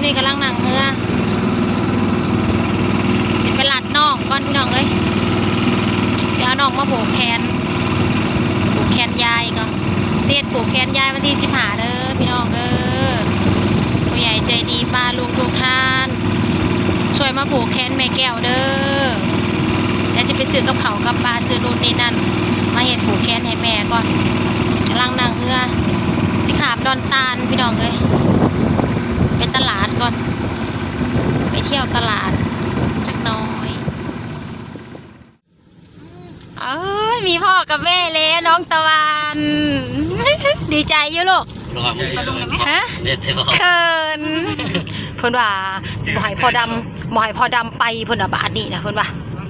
ນີ້ກຳລັງນັ່ງເຮືອ ຊິໄປລັດນ້ອງກ່ອນພີ່ນ້ອງເອີຍ ໄປເອົານ້ອງມາຜູກແຂນ ຜູກແຂນຍາຍກ່ອນ ຊິເຮັດຜູກແຂນຍາຍວັນທີສິບຫ້າເດີພີ່ນ້ອງເດີ ຜູ້ໃຫຍ່ໃຈດີປ້າລຸງທຸກທ່ານ ຊ່ວຍມາຜູກແຂນແມ່ແກ້ວເດີ ແລ້ວຊິໄປຊື້ກັບເຂົ້າກັບປາ ຊື້ນູ້ນນີ້ນັ້ນ ມາເຮັດຜູກແຂນໃຫ້ແມ່ກ່ອນ ກຳລັງນັ່ງເຮືອ ຊິຂ້າມດອນຕານພີ່ນ້ອງເອີຍ ໄປຕະຫຼາດກ່ອນ ໄປທ່ຽວຕະຫຼາດຈັກໜ້ອຍ. ເອີຍ ມີພໍ່ກັບແມ່ແລ້ວ ນ້ອງຕາວັນ ດີໃຈຢູ່ລູກ? ຮະ? ເຂີນ ເພິ່ນວ່າຊິບໍ່ໃຫ້ພໍ່ດຳ ບໍ່ໃຫ້ພໍ່ດຳໄປ ເພິ່ນວ່າບາດນີ້ນະ ເພິ່ນວ່າ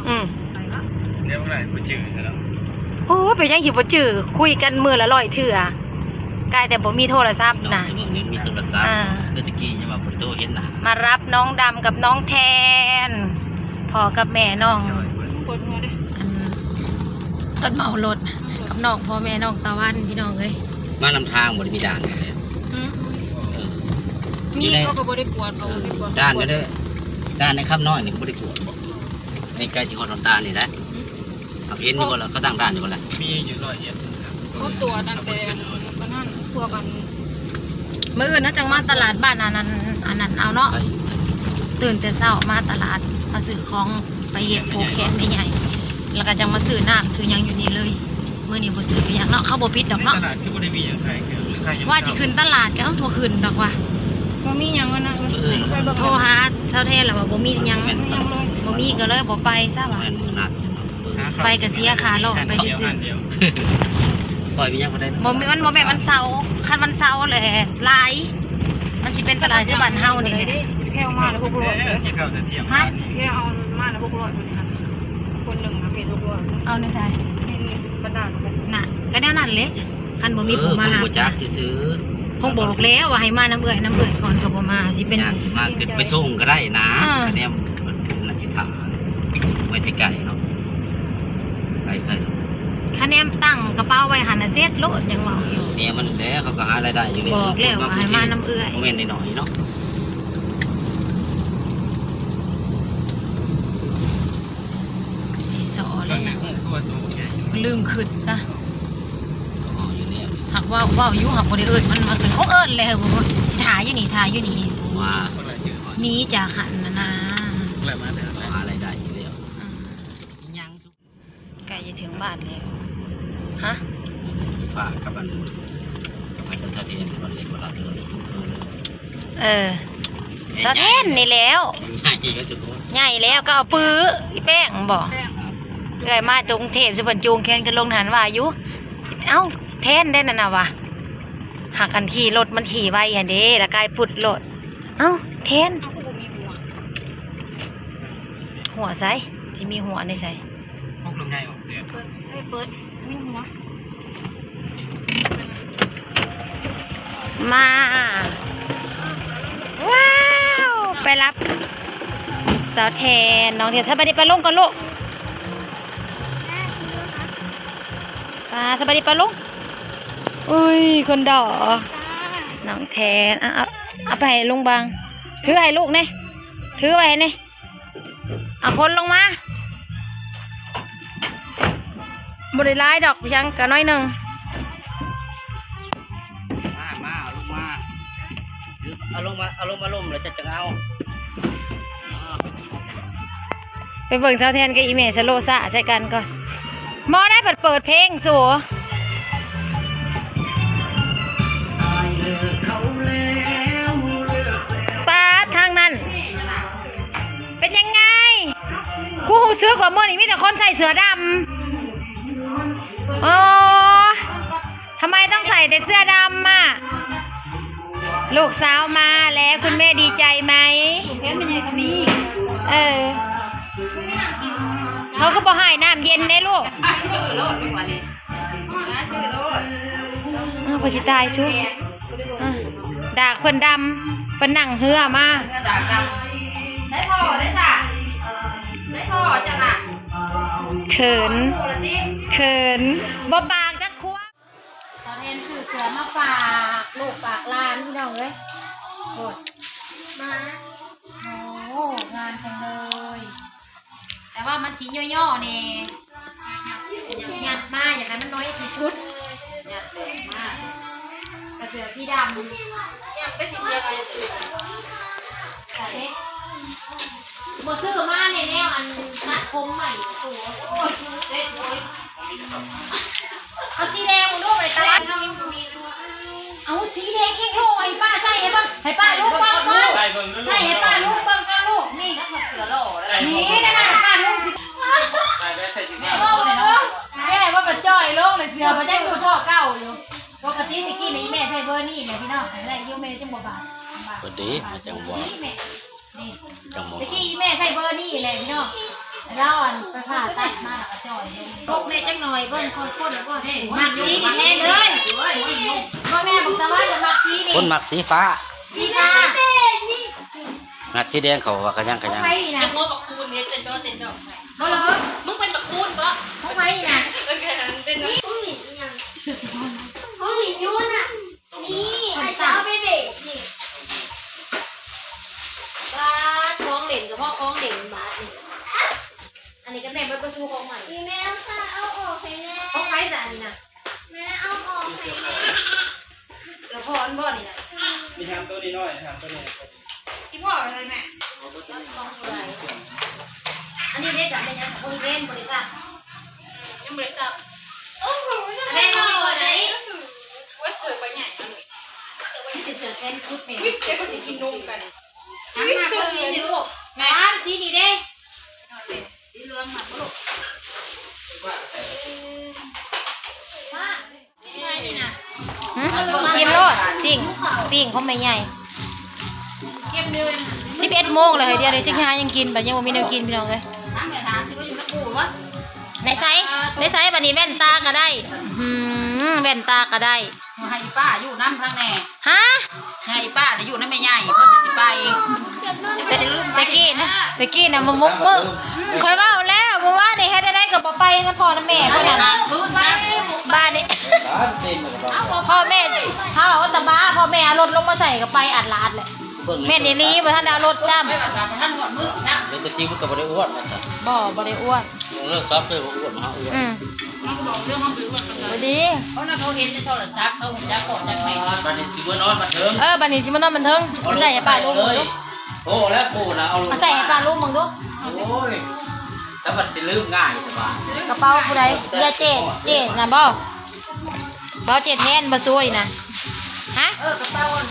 ອືມ ໂອ້ ເປັນຫຍັງຊິບໍ່ຈື່ ຄຸຍກັນມື້ລະຮ້ອຍເທື່ອ ກາຍແຕ່ບໍ່ມີໂທລະສັບນະ ມີໂທລະສັບ ຄືແຕ່ກີ້ຍັງວ່າບໍ່ໄດ້ໂທເຫັນໜ້າ ມາຮັບນ້ອງດຳກັບນ້ອງແທນ ພໍ່ກັບແມ່ນ້ອງ ອັນ ຕົ້ນເມົາລົດກັບນ້ອງ ພໍ່ແມ່ນ້ອງຕາວັນພີ່ນ້ອງເອີຍ ມານຳທາງບໍ່ໄດ້ມີດ່ານ ມີ ເຂົາກໍບໍ່ໄດ້ກວດ ເຂົາບໍ່ໄດ້ກວດ ເອີ ດ່ານກໍເດີ ດ່ານໃນຄຳນ້ອຍນີ້ກໍບໍ່ໄດ້ກວດ ໃນໃກ້ຊິຮອດດອນຕານນີ້ນະ ເຮົາເຫັນຢູ່ບໍ່ລະ ເຂົາຕັ້ງດ່ານຢູ່ບໍ່ລະ ມີຢູ່ຮ້ອຍເອັດ ເຂົາຕົວະຕັ້ງແຕ່ອັນນັ້ນ ພວກອັນ ມື້ອື່ນເຮົາຈັ່ງມາຕະຫຼາດບ້ານອັນນັ້ນ ອັນນັ້ນເອົາເນາະ ຕື່ນແຕ່ເຊົ້າມາຕະຫຼາດ ມາຊື້ຂອງໄປເຮັດຜູກແຂນແມ່ໃຫຍ່ ແລ້ວກໍຈັ່ງມາຊື້ນ້ຳຊື້ຫຍັງຢູ່ນີ້ເລີຍ ມື້ນີ້ບໍ່ຊື້ກໍຫຍັງເນາະ ເຂົາບໍ່ປິດດອກເນາະ ຕະຫຼາດຄືບໍ່ໄດ້ມີຫຍັງຂາຍ ຄືຂາຍ ວ່າຊິຂຶ້ນຕະຫຼາດກໍ ເອີ ບໍ່ຂຶ້ນດອກວ່າ ບໍ່ມີຫຍັງ ເອີ ໂທຫາສາວແທນແລ້ວວ່າບໍ່ມີຫຍັງ ບໍ່ມີກໍເລີຍບໍ່ໄປຊະວ່າ ໄປກໍເສຍຄ່າລົດໄປຊື່ໆ ຂ້ອຍມີຫຍັງບໍ່ໄດ້ ບໍ່ແມ່ນ ມັນບໍ່ແມ່ນວັນເສົາ ຄັນວັນເສົາແຫຼະຫຼາຍ ມັນຊິເປັນຕະຫຼາດຄືບ້ານເຮົານີ້ແຫຼະ ແຄ່ເອົາມາລະຫົກຮ້ອຍ ກິນເຂົ້າແຕ່ທ່ຽງ ຮະ ແຄ່ເອົາມາລະຫົກຮ້ອຍ ຄົນໜຶ່ງເຮັດຫົກຮ້ອຍ ເອົາໃນໃສ ໃນບັນດານະ ກໍແນວນັ້ນແຫຼະ ຄັນບໍ່ມີຜູ້ມາຮັບ ເອີ ຄົນບໍ່ຈັກຊື່ໆ ຄົງບອກແລ້ວວ່າໃຫ້ມານຳເອື້ອຍ ນຳເອື້ອຍກ່ອນກໍບໍ່ມາ ຊິເປັນ ມາຂຶ້ນໄປສົ່ງກໍໄດ້ນະ ຄະແນນມັນຊິຖ້າ ມັນຊິໄກເນາະ ໄກໆ ຄະແນນຕັ້ງກະເປົາໄວ້ຫັ້ນນະ ເສັດໂລດ ຍັງເວົ້າຢູ່ ເອີ ແນວມັນແຫຼະ ເຂົາກໍຫາລາຍໄດ້ຢູ່ແລ້ວ ບອກແລ້ວວ່າໃຫ້ມານຳເອື້ອຍ ບໍ່ແມ່ນນ້ອຍໆເນາະ. ຊິສໍແລ້ວ ລືມຄຶດຊະ ຫາກເວົ້າ ເວົ້າຢູ່ ຫາກບໍ່ໄດ້ເອີ້ນມັນມາ ເອີ້ນ ຄົງເອີ້ນແລ້ວ ຊິຖ້າຢູ່ນີ້ ຖ້າຢູ່ນີ້ ວ່າ ໜີຈາກຫັ້ນນະນາ ຫາລາຍໄດ້ຢູ່ແລ້ວ ອືມ ຍັງ ໃກ້ຈະເຖິງບ້ານແລ້ວ ຮະ ຝາກກັບອັນ ກັບອັນຊາເທນ ເຂົາເລີຍບໍ່ຮັບເທື່ອ ເອີ ສາວແທນນີ້ແຫຼ້ວ ໃຫຍ່ແລ້ວ ໃຫຍ່ແລ້ວກໍເອົາປື ອີແປ້ງບໍ ເອື້ອຍມາແຕ່ກຸງເທບ ຊິເພິ່ນຈູງແຂນຂຶ້ນລົງຫັ້ນວ່າຢູ່ ເອົ້າ ແທນໄດ໋ນັ້ນນະວ່າ ຫາກອັນຂີ່ລົດມັນຂີ່ໄວຫັ້ນເດ້ ລະກາຍປຸດໂລດ ເອົ້າ ແທນ ເອົ້າ ຄືບໍ່ມີຫົວ ຫົວໃສ ຊິມີຫົວໃນໃສ? ປົກລົງໃຫຍ່ອອກເດ້ ເປີດ ໃຫ້ເປີດ ມີຫົວ ມາ ວ້າວ ໄປຮັບສາວແທນ ນ້ອງແທນ ສະບາຍດີປ້າລຸງກ່ອນລູກ ປ້າ ສະບາຍດີປ້າລຸງ ອຸ້ຍ ຄົນດໍ ນ້ອງແທນ ເອົາ ເອົາ ເອົາໄປໃຫ້ລຸງບາງ ຖືໃຫ້ລູກແດ່ ຖືໄວ້ໃຫ້ແດ່. ເອົາຄົນລົງມາ ບໍ່ໄດ້ຫຼາຍດອກ ຍັງກະໜ້ອຍໜຶ່ງ ມາ ມາ ເອົາລົງມາ ເອົາລົງມາ ເອົາລົງມາລົມ ແລ້ວຈະ ຈະເອົາ ໄປເບິ່ງສາວແທນກັບອີແມ່ສະໂລສາໃສ່ກັນກ່ອນ. ໝໍໄດ້ພັດເປີດເພງສູ ປາດທາງນັ້ນ ເປັນຍັງໄງ? ກູຮູ້ສຶກວ່າມື້ນີ້ມີແຕ່ຄົນໃສ່ເສື້ອດຳ. ອໍ ທຳໄມຕ້ອງໃສ່ແຕ່ເສື້ອດຳອະ? ລູກສາວມາແລ້ວ ຄຸນແມ່ດີໃຈໄໝ? ເອີ ເຂົາກໍບໍ່ໃຫ້ນ້ຳເຢັນເດ້ລູກ. ອ້າວ ຂ້ອຍຊິຕາຍຊູ ອ່າ ດາກເພິ່ນດຳ ເພິ່ນນັ່ງເຮືອມາ ດາກດຳ ໃຊ້ພໍ່ໄດ້ຊະ ໃຊ້ພໍ່ເຈົ້ານະ ເຂີນ ເຂີນ ບໍ່ປາກຈັກຄວາມ. ສາວແທນຊື້ເສື້ອມາຝາກລູກຝາກຫຼານ ພີ່ນ້ອງເອີຍ ໂອ້ຍ ມາ ມັນຊິຫຍໍ້ໆແດ່ ຍັດມາ ຢາກໃຫ້ມັນນ້ອຍທີ່ສຸດ ຍັດມາ ກະເສື້ອສີດຳ ຍັດໄປຊິເສື້ອໄປ ບໍ່ຊື້ມາແນ່ແນວອັນຕັດຜົມໃໝ່ ໂອ້ຍ ເດ້ ໂອ້ຍ ເອົາສີແດງເບິ່ງດູ ໄປຕະຫຼາດ ເອົາສີແດງອີກລູກ ໃຫ້ປ້າໃສ່ໃຫ້ເບິ່ງ ໃຫ້ປ້າລູກເບິ່ງກ່ອນ ໃສ່ເບິ່ງດູ ໃສ່ໃຫ້ປ້າລູກເບິ່ງກ່ອນລູກ ນີ້ ເສື້ອຫຼໍ່ ນີ້ ນັ້ນນະ ປ້າລູກຊິ ໃສ່ໄປໃສ່ຊິ ແມ່ເວົ້າ ແມ່ເວົ້າປະຈ່ອຍລົງ ເສື້ອມັນຍັງຢູ່ທໍ່ເກົ່າຢູ່ ປົກກະຕິແຕ່ກີ້ນີ້ ອີ່ແມ່ໃສ່ເບີນີ້ແຫຼະ ພີ່ນ້ອງ ໃຫ້ໄດ້ຢູ່ ແມ່ຈຶ່ງບໍ່ບາດ ພໍດີ ຈັ່ງບໍ່ ນີ້ແມ່ ນີ້ ຈັ່ງບໍ່ ແຕ່ກີ້ແມ່ໃສ່ເບີນີ້ແຫຼະພີ່ນ້ອງ ລາວອັນໄປຜ່າຕັດມາແລ້ວກະຈ່ອຍລົງ ປົກແນ່ຈັກໜ່ອຍ ເບິ່ງຄົນໆກ່ອນ ມັກສີນີ້ແທ້ເລີຍ ເບິ່ງແນ່ບັກຕາວັນມັກສີນີ້ ຄົນມັກສີຟ້າ ສີຟ້າ ມັກສີແດງ ເຂົາວ່າຂະຍັງຂະຍັງ ຂອງໃຜນີ້ນະ ເຮັດຫົວບັກຄູນ ເຮັດເຕັມດອກເຕັມດອກ ບໍ່ເລີຍ ມຶງເປັນບັກຄູນບໍ່ ຂອງໃຜນີ້ນະ ເອີ ແຄ່ນັ້ນເປັນ ຂອງຫລິນອີ່ຫຍັງ ຂອງຫລິນຢູ່ນະ ນີ້ ໃຫ້ສາວໄປເບກນີ້ ບາດ ຂອງເຫຼັ້ນ ສະເພາະຂອງເຫຼັ້ນບາດນີ້ ອັນນີ້ກະແມ່ນເບິດບໍ່ຊູຂອງໃໝ່ ນີ້ແມ່ ເອົາສາ ເອົາອອກໃຫ້ແນ່ ຂອງໃຜສາອັນນີ້ນະ ແມ່ ເອົາອອກໃຫ້ແນ່ ສະເພາະອັນບໍ່ນີ້ນະ ອືມ ມີຫາງໂຕນ້ອຍໆ ຫາງໂຕນ້ອຍ ອີ່ພໍ່ເລີຍແມ່ ອັນນີ້ເດ້ສາ ແມ່ນຫຍັງ ບໍ່ໄດ້ເຫັນ ບໍ່ໄດ້ຊັກ ຍັງບໍ່ໄດ້ຊັກ ໂອ້ໂຫ ອັນນັ້ນບໍ່ໄດ້ ໂອ້ຍ ເສື້ອໃບໃຫຍ່ ເສື້ອແຂນກຸດແມ່ ເສື້ອກໍຊິກິນນົມກັນ ຫັນມາເບິ່ງນີ້ລູກ ແມ່ ອັນສີນີ້ເດ້ ສີເຫຼືອງມັກບໍ່ລູກ ມາ ຫຶ ກິນໂລດ ປີ້ງ ປີ້ງຂອງແມ່ໃຫຍ່ ສິບເອັດໂມງແລ້ວເຮີ້ຍ ດຽວນີ້ຈັກຫາຫຍັງກິນ ບັດຍັງບໍ່ມີແນວກິນ ພີ່ນ້ອງເອີຍ ໄດ້ໃສ ໄດ້ໃສ ບັດນີ້ແວ່ນຕາກະໄດ້ ອື ແວ່ນຕາກະໄດ້ ໃຫ້ອີ່ປ້າຢູ່ນຳທາງແນ່ ຮະ ໃຫ້ອີ່ປ້າໄດ້ຢູ່ນຳແມ່ໃຫຍ່ ເພິ່ນຊິໄປ ແຕ່ ແຕ່ກີ້ນະ ແຕ່ກີ້ນະ ມື້ ມື້ ຂ້ອຍເວົ້າແລ້ວ ມື້ວານນີ້ເຮັດແນວໃດກະບໍ່ໄປນຳພໍ່ນຳແມ່ເພິ່ນນະ ບາດນີ້ ພໍ່ແມ່ ເຮົາເອົາຕະບາ ພໍ່ແມ່ເອົາລົດລົງມາໃສ່ກະໄປອາດລາດແຫຼະ ແມ່ນອີ່ຫຼີ ບໍ່ທັນໄດ້ເອົາລົດຊ້ຳ ເປັນຕົວຈິງມັນກະບໍ່ໄດ້ອ້ວນວ່າຊັ້ນ ບໍ່ ບໍ່ໄດ້ອ້ວນ ເອີ ຊອບເລີຍບໍ່ອ້ວນ ມາຫາອ້ວນ ອື ບໍ່ດີ ເຂົາເຫັນໃນໂທລະສັບ ເຂົາຮູ້ຈັກພໍ່ຈັກແມ່ ບັດນີ້ຊິມານອນບັນເທີງ ເອີ ບັດນີ້ຊິມານອນບັນເທີງ ມາໃສ່ໃຫ້ປ້າລຸງເບິ່ງດູ ໂອ້ ແລ້ວປູນະ ເອົາລົງ ມາໃສ່ໃຫ້ປ້າລຸງເບິ່ງດູ ໂອ້ຍ ແຕ່ມັນຊິລືມງ່າຍແຕ່ວ່າ ກະເປົາຜູ້ໃດ ເອື້ອຍເຈ້ ເຈ້ນະບໍ່ ກະເປົາເຈ້ແທນບໍ່ຊ່ວຍນະ ຮະ ເອີ ກະເປົາອັນ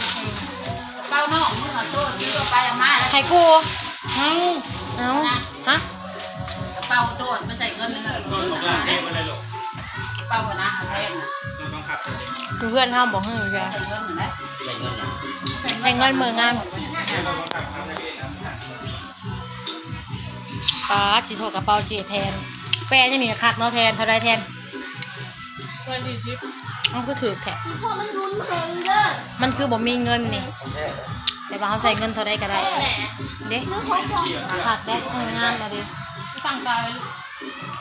ກະເປົານ້ອງ ມຶງເອົາໂຕນີ້ເອົາໄປເອົາມາ ໃຫ້ກູ ໃຫ້ ເອົາ ນະ ຮະ ກະເປົາໂຕໄປໃສ່ເງິນ ເງິນ ເງິນ ກະເປົານະ ເອົາແທນນະ ຢູ່ເຮືອນເຮົາບໍ່ ເຮືອນ ໃສ່ເງິນນັ້ນແຫຼະ ໃສ່ເງິນນະ ໃສ່ເງິນມື້ງານ ປາດ ຊິໂທ ກະເປົາເຈ້ແທນ ແປະຈັ່ງນີ້ຄັກເນາະ ແທນ ເທົ່າໃດແທນ ຮ້ອຍສີ່ສິບ ມັນຄືຖືກແທ້ ເພາະມັນຮຸນເຖິງເດີ ມັນຄືບໍ່ມີເງິນນີ້ ແຕ່ວ່າເຮົາໃຊ້ເງິນເທົ່າໃດກະໄດ້ ເດ້ ມັນຂອງຂອງ ຄັກເດ້ ເອີ ງາມແລ້ວເດ້ ຕັ້ງຕາໄວ້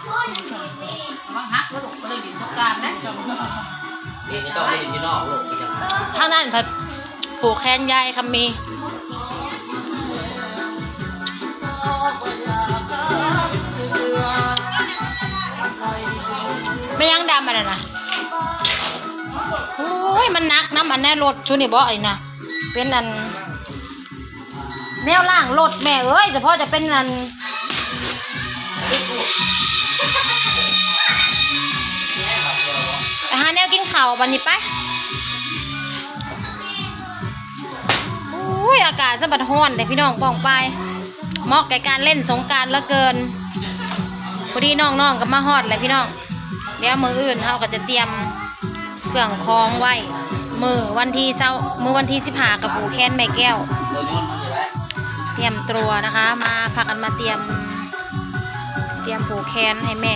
ລະວັງຫັກເດີລູກ ບໍ່ໄດ້ຫຼິ້ນສົງການເດ້ ນີ້ຕ້ອງໄປຫຼິ້ນຢູ່ນອກໂລກ ທາງນັ້ນພັດ ຜູກແຂນຍາຍຄຳມີ ແມ່ນຫຍັງດຳອັນນັ້ນນະ ໂອ້ຍ ມັນໜັກນຳອັນໃນລົດຊຸນີ້ເບາະນີ້ນະ ເປັນອັນ ແນວລ້າງລົດແມ່ເອີຍ ສະເພາະຈະເປັນອັນ ໄປຫາແນວກິນເຂົ້າບັດນີ້ໄປ ໂອ້ຍ ອາກາດສະບັດຮ້ອນແທ້ພີ່ນ້ອງ ປ້ອງປາຍ ເໝາະແກ່ການຫຼິ້ນສົງການເຫຼືອເກີນ ພໍດີນ້ອງໆກະມາຮອດແຫຼະພີ່ນ້ອງ ດຽວມື້ອື່ນເຮົາກະຈະຕຽມ ເຄື່ອງຂອງໄວ້ ມື້ວັນທີຊາວ ມື້ວັນທີສິບຫ້າກະຜູກແຂນແມ່ແກ້ວ ຕຽມຕົວນະຄະ ມາພາກັນມາຕຽມ ຕຽມຜູກແຂນໃຫ້ແມ່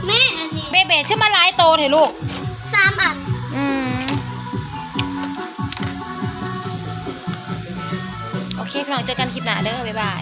ແມ່ ອັນນີ້ ເບເບ ຄືມາຫຼາຍໂຕແທ້ລູກ ສາມອັນ ອືມ ໂອເຄ ພີ່ນ້ອງ ເຈີກັນຄລິບໜ້າເດີ ບາຍບາຍ.